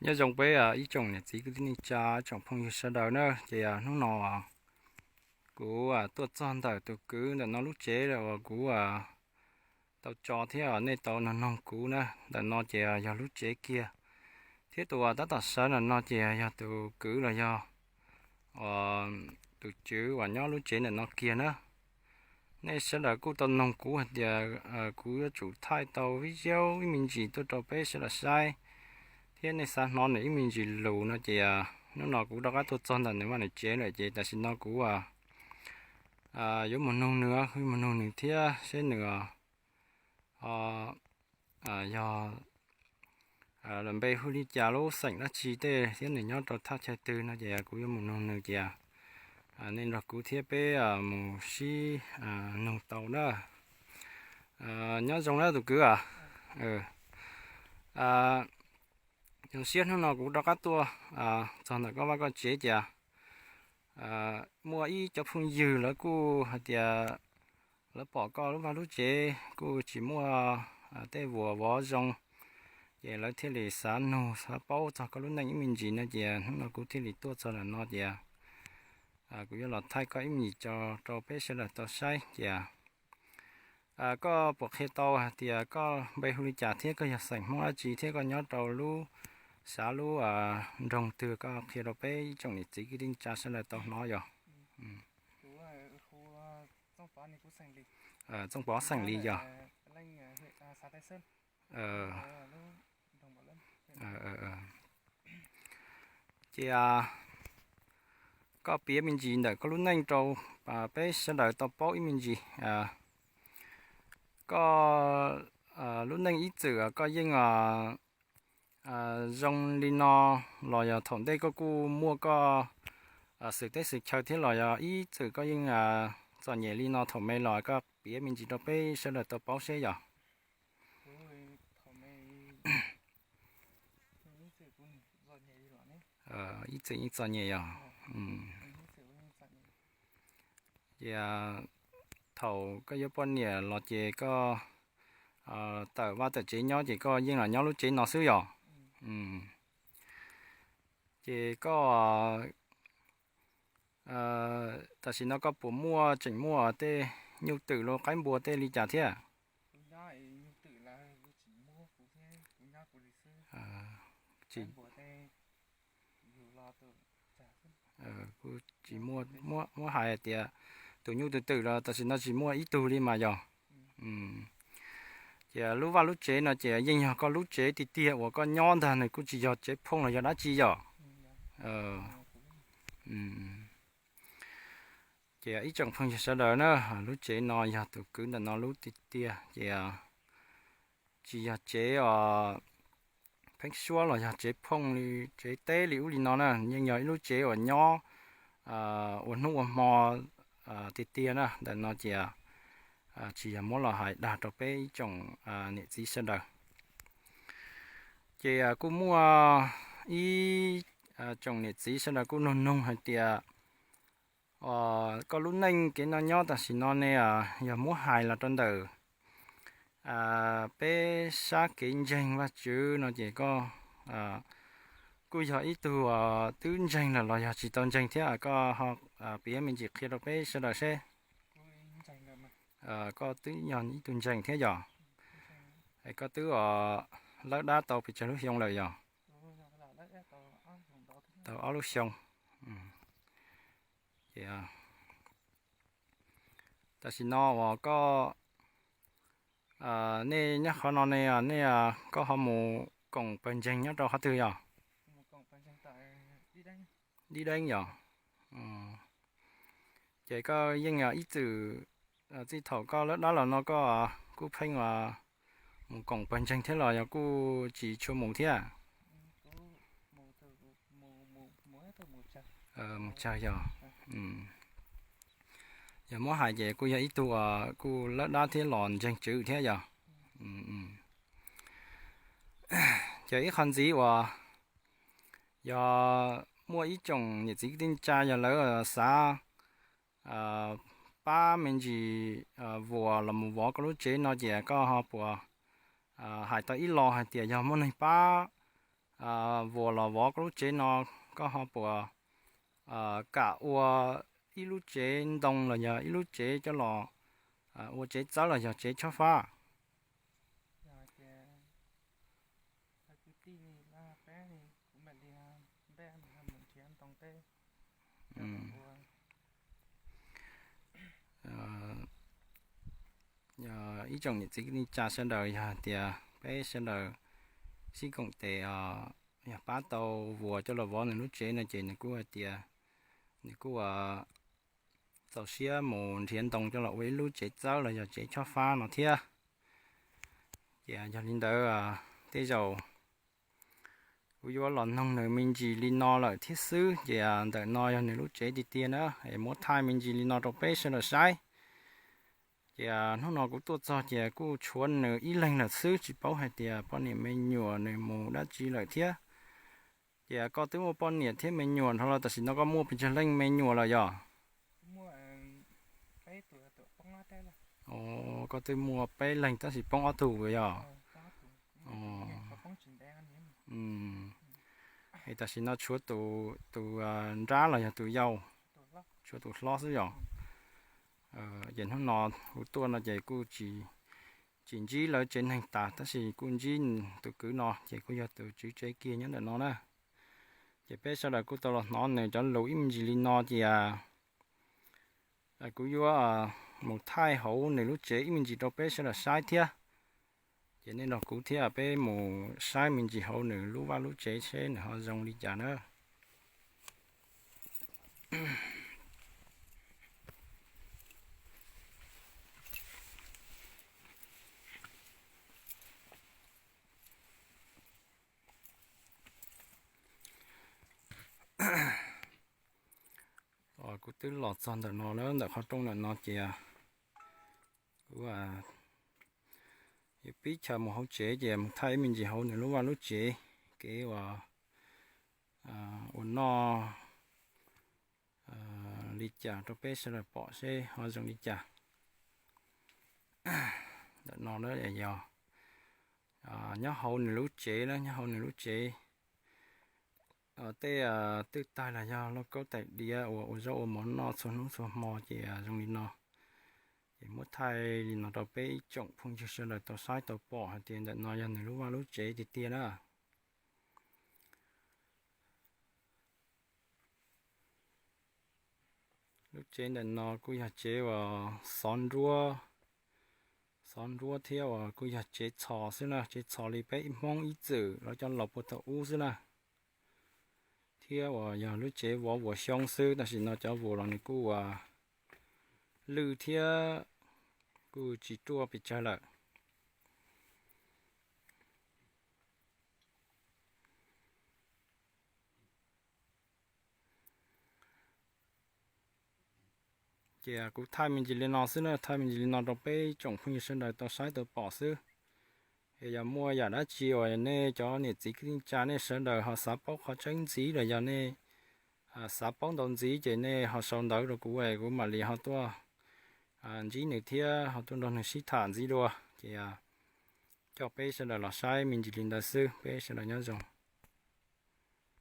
Nyob zoo peb ib tsoom niam txiv kwv tij neej tsa, tsoom phooj ywg sawv daws na, ces hnub no kuv tuaj txog ntawm tus kwv ntawm no lub tsev uas kuv tau tso thiab nej tau nug noog kuv na. Ntawm no ces yog lub tsev kiag, thiab tus uas tab tom sawv ntawm no ces yog tus kwv los yog tus tswv uas nyob lub tsev ntawm no kiag na. Nej sawv daws kuj tau noog kuv hais tias kuv yuav tsum thaij tau video ib me ntsis tuaj rau peb sawv daws saib, thiab nej xav hnov nws ib me ntsis lus no ces hnub no kuv rov qab tuaj txog ntawm nws vaj nws tsev lawm ces tam sim no kuv yuav mus nug nws, mus nug nws thiab seb nws yog npe hu li cas, lub xeem dab tsi tej thiab nws nyob rau thaj chaw twg no ces kuv yuav mus nug nws ces nej nrog kuv thiab peb mus sib nug tau na. Nyob zoo na tus kwv. Zoo siab hnub no kuv rov qab tuaj txog ntawm koj vaj koj tsev ces muaj ib cov phooj ywg lawv kuj hais tias lawv pom koj lub vaj lub tsev kuj tsis muaj tej vuas vov zoo, ces lawv thiaj li xav nug xav paub txog koj lub neej ib me ntsis no ces hnub no kuv thiaj li tuaj txog ntawm no ces kuv yuav los thaij koj ib me ntsis tso rau peb sawv daws tau saib ces koj puas qhia tau hais tias koj npe hu li cas thiab koj yog xeem Hmoob dab tsi thiab koj nyob rau lub xav lub nroog twg, koj qhia rau peb ib tsoom niam txiv kwv tij neej tsa sawv daws tau hnov yog. Txooj Pov xeem Lis yog. Ces koj piav me ntsis ntawm koj lub neej rau peb sawv daws tau paub ib me ntsis. Koj lub neej ib txwm koj yeej zoo li no los yog thaum ntej koj kuj muaj koj xwm teb xwm chaw thiab los yog ib txwm koj yeej txom nyem li no thaum me los, koj piav me ntsis rau peb sawv daws tau paub seb yog. Ib txwm yeej txom nyem yog. Ces thaum koj yuav poj niam los ces koj tawm vaj tawm tsev nyob ces koj yeej los nyob lub tsev no xwb yog. Ces koj tam sim no koj puas muaj, tseem muaj tej nyuj twm los qaib npua tej li cas thiab? Kuv tsis, kuv tsis muaj, muab hais tias tus nyuj tus twm los tam sim no tsis muaj ib tug li mas yog. Ces lub vaj lub tsev no ces yeej yog koj lub tsev tiag tiag uas koj nyob ntag, nws kuj tsis yog tsev phooj los yog dab tsi yog. Ces ib tsoom phooj ywg sawv daws na, lub tsev no yog tus kwv ntawm no lub tiag tiag ces tsis yog tsev os pheeb suab los yog tsev phooj li tsev teb li ub li no na, yeej yog ib lub tsev uas nyob ua hnub ua hmo tiag tiag na. Ntawm no ces tsis yog muab los hais dag rau peb ib tsoom niam txiv sawv daws. Ces kuj muaj ib tsoom niam txiv sawv daws kuj nug nug hais tias koj lub neej kev noj nyob tam sim no ne yog muab hais los rau ntawm peb sab kev ntseeg Vajtswv no ces koj kuj yog ib tug twb ntseeg lawm los yog tsis tau ntseeg thiab, koj ho piav me ntsis qhia rau peb sawv daws seb. Koj twb yog ib tug ntseeg thiab yog? Koj twb lawb dab tau pes tsawg lub xyoo lawm yog? Tau ob lub xyoo. Ces tam sim no uas koj, nej nyob qhov no ne, nej, koj ho mus koom pawg ntseeg nyob rau qhov twg yog? Dib Deeb yog. Ces koj yeej ib txwm txij thaum koj lawb dab los no koj kuj pheej mus koom pawg ntseeg thiab los yog kuj tsis tshua mus thiab? Mus tsawg yog. Yog muab hais ces kuj yog ib tug kuj lawb dab thiab los ntseeg tswv thiab yog. Ces ib qho ntxiv uas yog muaj ib tsoom niam txiv kwv tij neej tsa yog lawv xav pab me ntsis vuas los mus vov koj lub tsev no ces koj ho puas hais tau ib lo hais tias yog muaj neeg pab vuas los vov koj lub tsev no, koj ho puas kam ua ib lub tsev ntoo los yog ib lub tsev coj los ua tsev txawb los yog tsev chob fab? Ib tsoom niam txiv kwv tij neej tsa sawv daws, yog hais tias peb sawv daws sib koom tes yog pab tau vuas coj los vov nws lub tsev no ces nws kuj hais tias nws kuj txaus siab mus nrhiav ntoo coj los ua ib lub tsev txawb los yog tsev chob fab no thiab. Ces yog li ntawd, tej zaum kuv yuav los noog nws me ntsis li no lawm thiab xwb. Ces ntawm no yog nws lub tsev tiag tiag na, es muab thaij me ntsis li no rau peb sawv daws saib. Ces hnub no kuv tuaj txog ces kuj tshuav nws ib leeg lawm xwb, tsis paub hais tias poj niam me nyuam nws mus dab tsi lawm thiab. Ces koj twb muaj poj niam thiab me nyuam dhau los tam sim no koj muaj pes tsawg leej me nyuam lawm yog? Koj twb muaj peb leeg tab sis poob ob tug yog? Es tam sim no tshuav tus nrab los yog tus yau? Tshuav tus hlob xwb yog? Ces hnub no kuv tuaj no ces kuj tsis ntsib lawv tsev neeg tas tab sis kuj ntsib tus kwv no ces kuj yog tus tswv tsev kiag nyob ntawm no na. Ces peb sawv daws kuj tau los hnov nws cov lus ib me ntsis li no ces kuv yuav mus thaij hauv nws lub tsev ib me ntsis rau peb sawv daws saib thiab. Ces nej nrog kuv thiab peb mus saib me ntsis hauv nws lub vaj lub tsev seb nws ho zoo li cas na. Kuv twb los txog ntawm no na, ntawm qhov rooj ntawm no ces kuv yuav pib chaw mus hauv tsev ces mus thaij ib me ntsis hauv nws lub vaj lub tsev, kev uas ua noj li cas rau peb sawv daws pom seb ho zoo li cas. Ntawm no na yog nyob hauv nws lub tsev na, nyob hauv nws lub tsev. Tej twj taig los yog lauj kaub tais diav uas ua zaub ua mov noj txhua hnub txhua hmo ces zoo li no. Ces muab thaij li no rau peb ib tsoom phooj ywg sawv daws tau saib tau pom hais tias ntawm no yog nws lub vaj lub tsev tiag tiag na. Lub tsev ntawm no kuj yog tsev uas xov nruab, xov nruab thiab uas kuj yog tsev txhos xwb na, tsev txhos li peb ib Hmoob ib txwm lawv cov laus puag thaum ub xwb na. Thiab uas yog lub tsev vov vuas xyoob xwb, tam sim no cov vuas los nws kuj uas lwj thiab kuj tsis ruaj pes tsawg lawm. Ces kuv thaij me ntsis li no xwb na, thaij me ntsis li no rau peb tsoom phooj ywg sawv daws tau saib tau pom xwb. Es yog muaj yam dab tsi uas nej cov niam txiv kwv tij neej tsa nej sawv daws ho xav paub qhov tseeb ntxiv los yog nej xav paub ntau ntxiv ces nej ho sau ntawv rau kuv es kuv mam li ho tuaj ntsib nws thiab ho tuaj nrog nws sib tham ntxiv dua. Ces coj peb sawv daws los saib me ntsis li ntawd xwb, peb sawv daws nyob zoo.